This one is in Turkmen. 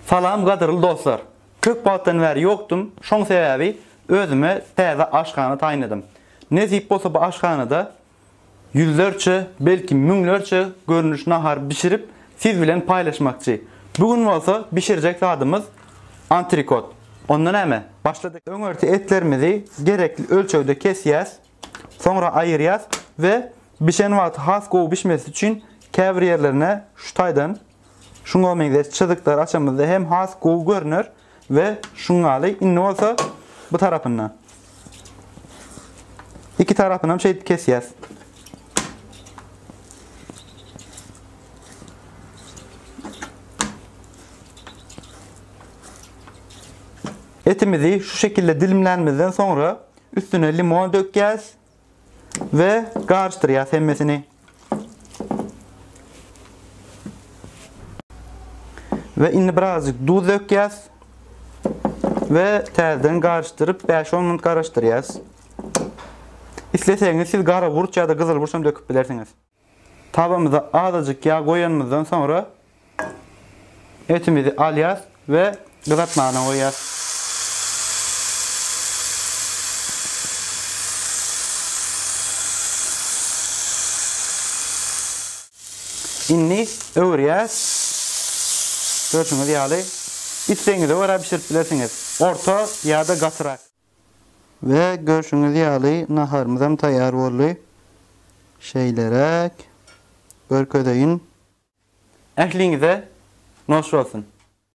Salam gadyrly dostlar! Köp wagtdan bäri ýokdum, şoň sebäbi özüme täze aşhana taýynladym. Nesip bolsa bu aşhanada ýüzlerçe, belki müňlerçe görnüş nahar bişirip siz bilen paýlaşmakçy. Bu gün bolsa bişirjek zadymyz antrikot. Onda näme, başladyk. Öňürti etlerimizi gerekli ölçegde kesýäs, soňra aýyrýas we bişen wagty has gowy bişmesi üçin käbir ýerlerine şu taýdan Şuňa meňzeş çyzyklar açamyzda hem has gowy görner we şuňaly indi bolsa bu tarapyndan. Iki tarapynam şeýdip kesýäs. Etimizi şu şekilde dilimlänimizden soňra üstüne limon dökýäs. We garyşdyrýas hemmesini. We indi birazjyk duz dökýäs. We täzeden garyşdyryp 5-10 minut garaşdyrýas. Isleseňiz siz gara burç ýa-da gyzyl burç hem döküp bilersiňiz. Tabamyza azajyk ýag goýanymyzdan soňra etimizi alýas we gyzartmagyna goýýas. Indi öwürýäs. Görşüňiz ýaly, islegiňize görä bişirip bilersiňiz. Orta ýa-da gatyrak. We görşüňiz ýaly naharymyzam taýýar boldy. Şeýleräk görkezeýin. Ähliňize noş bolsun!